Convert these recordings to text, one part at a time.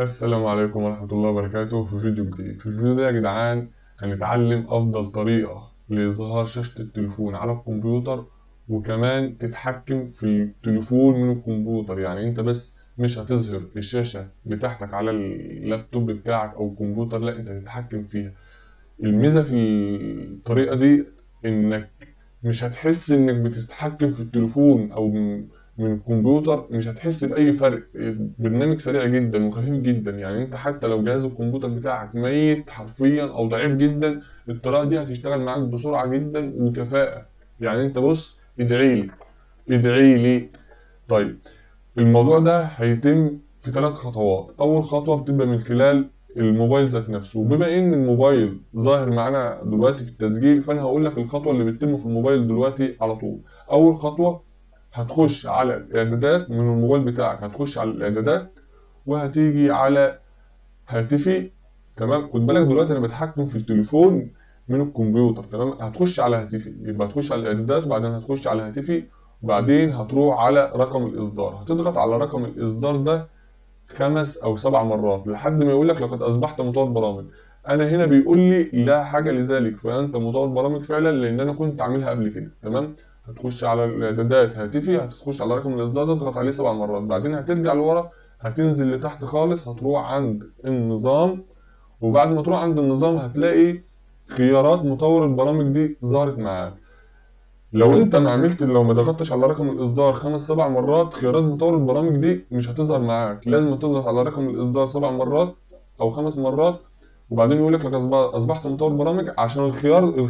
السلام عليكم ورحمة الله وبركاته. في فيديو جديد. في الفيديو ده يا جدعان هنتعلم أفضل طريقة لإظهار شاشة التليفون على الكمبيوتر، وكمان تتحكم في التليفون من الكمبيوتر. يعني انت بس مش هتظهر الشاشة بتاعتك على اللابتوب بتاعك أو الكمبيوتر، لا انت هتتحكم فيها. الميزة في الطريقة دي انك مش هتحس انك بتتحكم في التليفون او من الكمبيوتر، مش هتحس بأي فرق. برنامج سريع جدا وخفيف جدا، يعني انت حتى لو جهاز الكمبيوتر بتاعك ميت حرفيا او ضعيف جدا، الطريقة دي هتشتغل معاك بسرعة جدا وكفاءة. يعني انت بص، ادعيلي ادعيلي. طيب الموضوع ده هيتم في 3 خطوات. اول خطوة بتبقى من خلال الموبايل ذات نفسه، وبما ان الموبايل ظاهر معانا دلوقتي في التسجيل فانا هقول لك الخطوة اللي بتتم في الموبايل دلوقتي على طول. اول خطوة هتخش على الاعدادات من الموبايل بتاعك، هتخش على الاعدادات وهتيجي على هاتفي. تمام، خد بالك دلوقتي انا بتحكم في التليفون من الكمبيوتر. تمام، هتخش على هاتفي، يبقى هتخش على الاعدادات وبعدين هتخش على هاتفي، وبعدين هتروح على رقم الاصدار. هتضغط على رقم الاصدار ده 5 أو 7 مرات لحد ما يقول لك لقد اصبحت مطور برامج. انا هنا بيقول لي لا حاجه لذلك، فانت مطور برامج فعلا لان انا كنت عاملها قبل كده. تمام، هتخش على الاعدادات هاتفي، هتخش على رقم الاصدار ده، تضغط عليه 7 مرات، بعدين هترجع لورا، هتنزل لتحت خالص، هتروح عند النظام، وبعد ما تروح عند النظام هتلاقي خيارات مطور البرامج دي ظهرت معاك. لو انت ما عملت، لو ما ضغطتش على رقم الاصدار 5 7 مرات، خيارات مطور البرامج دي مش هتظهر معاك. لازم تضغط على رقم الاصدار 7 مرات او 5 مرات، وبعدين يقول لك اصبحت مطور برامج، عشان الخيار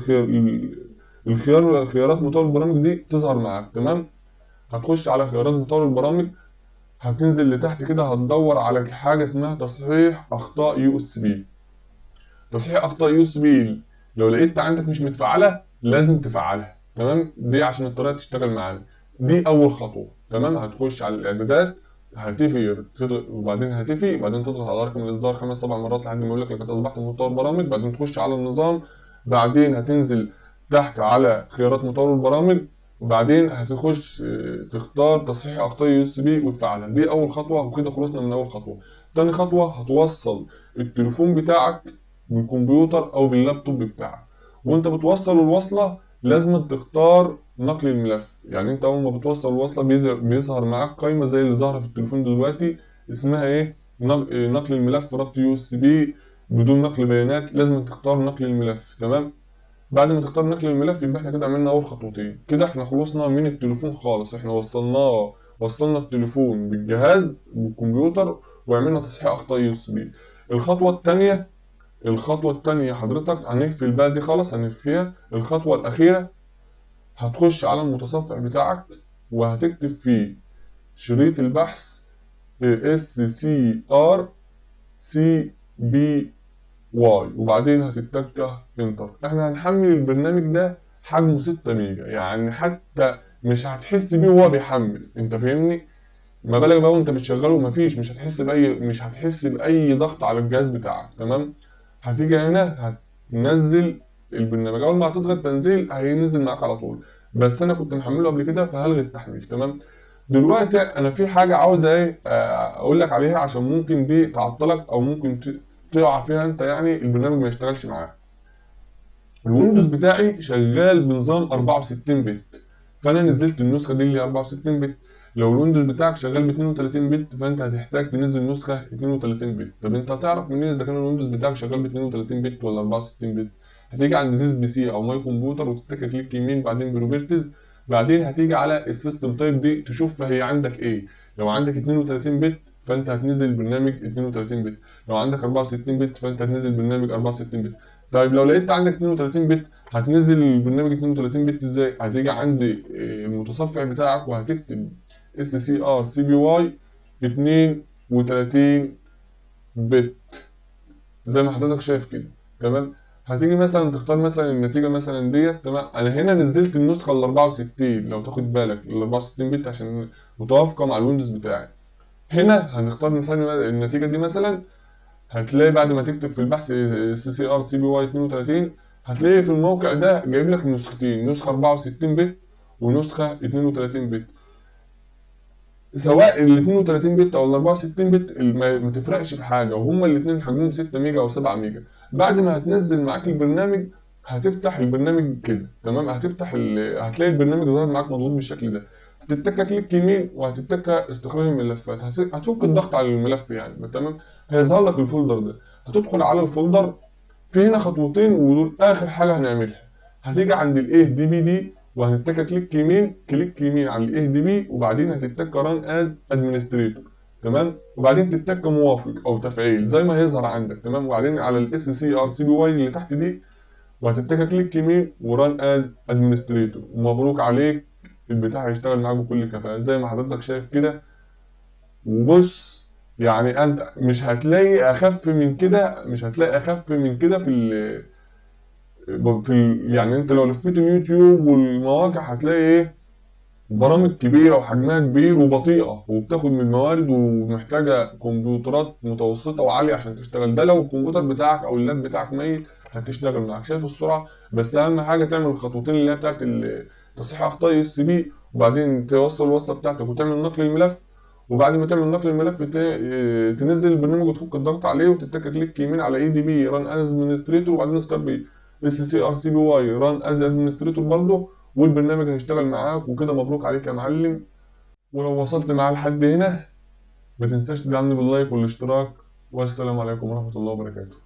خيارات مطور البرامج دي تظهر معاك. تمام، هتخش على خيارات مطور البرامج، هتنزل لتحت كده، هتدور على حاجه اسمها تصحيح اخطاء USB. تصحيح اخطاء USB لو لقيت عندك مش متفعله لازم تفعلها. تمام، دي عشان الطريقه تشتغل معانا. دي اول خطوه. تمام، هتخش على الاعدادات هاتفي، وبعدين هاتفي، وبعدين تضغط على رقم الاصدار 5 7 مرات لحد ما يقول لك لقد اصبحت مطور برامج، بعدين تخش على النظام، بعدين هتنزل تحت على خيارات مطور البرامج، وبعدين هتخش تختار تصحيح اخطاء USB وتفعلها. دي اول خطوه، وكده خلصنا من اول خطوه. تاني خطوه هتوصل التليفون بتاعك بالكمبيوتر او باللابتوب بتاعك، وانت بتوصل الوصله لازم تختار نقل الملف. يعني انت اول ما بتوصل الوصله بيظهر معاك قائمه زي اللي ظاهره في التليفون دلوقتي، اسمها ايه؟ نقل الملف، ربط USB بدون نقل بيانات. لازم تختار نقل الملف. تمام، بعد ما تختار نقل الملف يبقى احنا كده عملنا اول خطوتين. كده احنا خلصنا من التليفون خالص، احنا وصلنا التليفون بالجهاز بالكمبيوتر، وعملنا تصحيح اخطاء USB. الخطوة التانية حضرتك هنقفل بقى دي خالص، هنقفلها. الخطوة الأخيرة هتخش على المتصفح بتاعك وهتكتب فيه شريط البحث SCRCPY، وبعدين هتتك enter. احنا هنحمل البرنامج ده، حجمه 6 ميجا، يعني حتى مش هتحس بيه وهو بيحمل، انت فاهمني؟ ما بالك بقى وانت بتشغله، مفيش، مش هتحس بأي ضغط على الجهاز بتاعك. تمام، هتيجي هنا هتنزل البرنامج، اول ما هتضغط تنزيل هينزل معاك على طول، بس انا كنت محمله قبل كده فهلغي التحميل. تمام، دلوقتي انا في حاجه عاوز ايه اقول لك عليها، عشان ممكن دي تعطلك او ممكن تقع فيها انت، يعني البرنامج ما يشتغلش معاك. الويندوز بتاعي شغال بنظام 64 bit، فانا نزلت النسخه دي اللي هي 64 bit. لو الويندوز بتاعك شغال ب 32 bit فانت هتحتاج تنزل نسخه 32 bit. طب انت هتعرف منين اذا كان الويندوز بتاعك شغال ب 32 bit ولا 64 bit؟ هتيجي عند This PC او My Computer وتتك click يمين، بعدين properties، بعدين هتيجي على ال system type دي تشوف هي عندك ايه. لو عندك 32 bit فانت هتنزل برنامج 32 bit، لو عندك 64 bit فانت هتنزل برنامج 64 bit. طيب لو لقيت عندك 32 bit هتنزل البرنامج 32 bit ازاي؟ هتيجي عند المتصفح بتاعك وهتكتب اس سي ار سي بي واي 32 bit زي ما حضرتك شايف كده. تمام، هتيجي مثلا تختار مثلا النتيجه مثلا ديت. تمام، انا هنا نزلت النسخه ال 64 لو تاخد بالك، ال 64 bit عشان متوافقه مع الويندوز بتاعي. هنا هنختار مثلا النتيجه دي مثلا، هتلاقي بعد ما تكتب في البحث اس سي ار سي بي واي 32 هتلاقي في الموقع ده جايب لك نسختين، نسخه 64 bit ونسخه 32 bit. سواء ال 32 bit او ال 64 bit ما تفرقش في حاجة، وهما الاثنين حجمهم 6 ميجا او 7 ميجا. بعد ما هتنزل معاك البرنامج هتفتح البرنامج كده، تمام. هتلاقي البرنامج ظاهر معاك مضغوط بالشكل ده. هتتكى click يمين وهتتكى استخراج الملفات، هتفك الضغط على الملف يعني، تمام. هيظهر لك ال folder ده، هتدخل على ال folder. في هنا خطوتين ودول اخر حاجة هنعملها. هتيجي عند ال ADB دي وهنتكى click يمين، click يمين على ال ADB، وبعدين هتتكى run as administrator، تمام. وبعدين تتكى موافق او تفعيل زي ما هيظهر عندك، تمام. وبعدين على ال SCRCPY اللي تحت دي وهتتكى click يمين و run as administrator، ومبروك عليك البتاع هيشتغل معاك بكل كفاءة زي ما حضرتك شايف كده. وبص يعني انت مش هتلاقي اخف من كده، مش هتلاقي اخف من كده في ال يعني انت لو لفيت اليوتيوب والمواقع هتلاقي ايه، برامج كبيرة وحجمها كبير وبطيئه وبتاخد من الموارد ومحتاجة كمبيوترات متوسطه وعاليه عشان تشتغل. ده لو الكمبيوتر بتاعك او اللاب بتاعك ميت هتشتغل معاك. شايف السرعة؟ بس اهم حاجة تعمل الخطوتين اللي هي بتاعت تصحيح اخطاء USB، وبعدين توصل الوصلة بتاعتك وتعمل نقل الملف، وبعد ما تعمل نقل الملف تنزل البرنامج وتفك الضغط عليه وتتك click يمين على ADB run as administrator، وبعدين سكار اس سي ار سي بي واي ران از ادمنستريتور برضه، والبرنامج هيشتغل معاك. وكده مبروك عليك يا معلم. ولو وصلت معاه لحد هنا ما تنساش تدعمني بال like والاشتراك، والسلام عليكم ورحمة الله وبركاته.